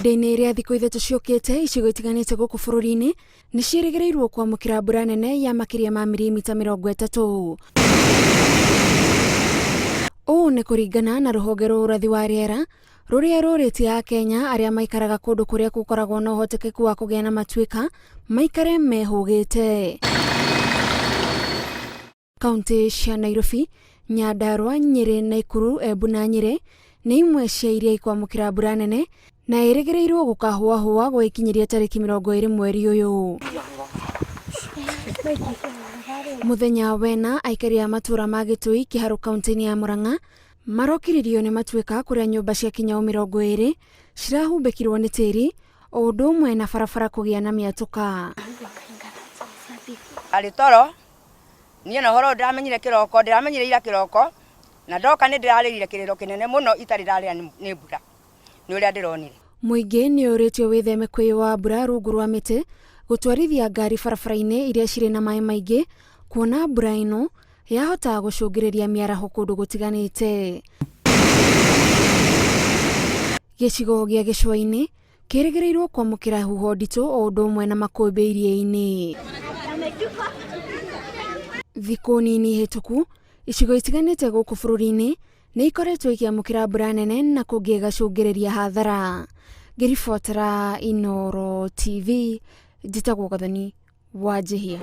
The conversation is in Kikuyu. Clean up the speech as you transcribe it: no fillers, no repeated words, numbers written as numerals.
Ihinda-inĩ rĩa thikũ 3 ciũkĩte, icigo itiganĩte gũkũ bũrũri-inĩ nĩ ciĩrĩgĩrĩirwo kwamũkĩra mbura nene ya makĩria ma mirimita 30. Ũũ nĩ kũringana na rũhonge rwa ũrathi wa rĩera rũrĩa rũrĩtie Akenya arĩa maikaraga kũndũ kũrĩa gũkoragwo na ũhotekeku wa kũgĩa na matuĩka maikare mehũgĩte. Kauntĩ cia Nairobi, Nyandarua, Nyĩrĩ, Naikuru, Embu na Nyĩrĩ nĩ imwe cia iria ikwamũkĩra mbura nene na ĩrĩgĩrĩirwo gũkahũahũa gũgĩkinyĩria tarĩki 20 mweri ũyũ. Mũthenya wena aikari a matũra ma Gĩtũi, Kĩharũ kauntĩ-inĩ ya Murang'a marokiririo nĩ matuĩka kũrĩa nyũmba cia kinya o 20 cirahumbĩkirwo nĩ tĩri o ũndũ ũmwe na barabara kũgĩa na mĩatũka. Arĩ toro niĩ na ũhoro ũyũ ndĩramenyire kĩroko, ndĩramenyire ira kĩroko, na ndoka nĩ ndĩrarĩrire kĩrĩro kĩnene mũno itarĩ ndarĩra nĩ mbura, nĩ ũrĩa ndĩronire. Mũingĩ nĩ ũrĩtio wĩtheme kwĩyũa mbura rungu rwa mĩtĩ, gũtwarithia ngari barabara-inĩ iria cirĩ na maĩ maingĩ, kuona mbura ĩno yahota gũcũngĩrĩria mĩaraho kũndũ gũtiganĩte. Gĩcigo gĩa gĩcũa-inĩ kĩrĩgĩrĩirwo kwamũkĩra huho nditũ o ũndũ ũmwe na makũmbĩ iria-inĩ. Thikũ nini hĩtũku, icigo itiganĩte gũkũ bũrũri-inĩ nĩ ikoretwo ikĩamũkĩra mbura nene na kũngĩ ĩgacũngĩrĩria hathara. Ngĩribotera Inooro TV, njĩtagwo Gathoni wa Njihia.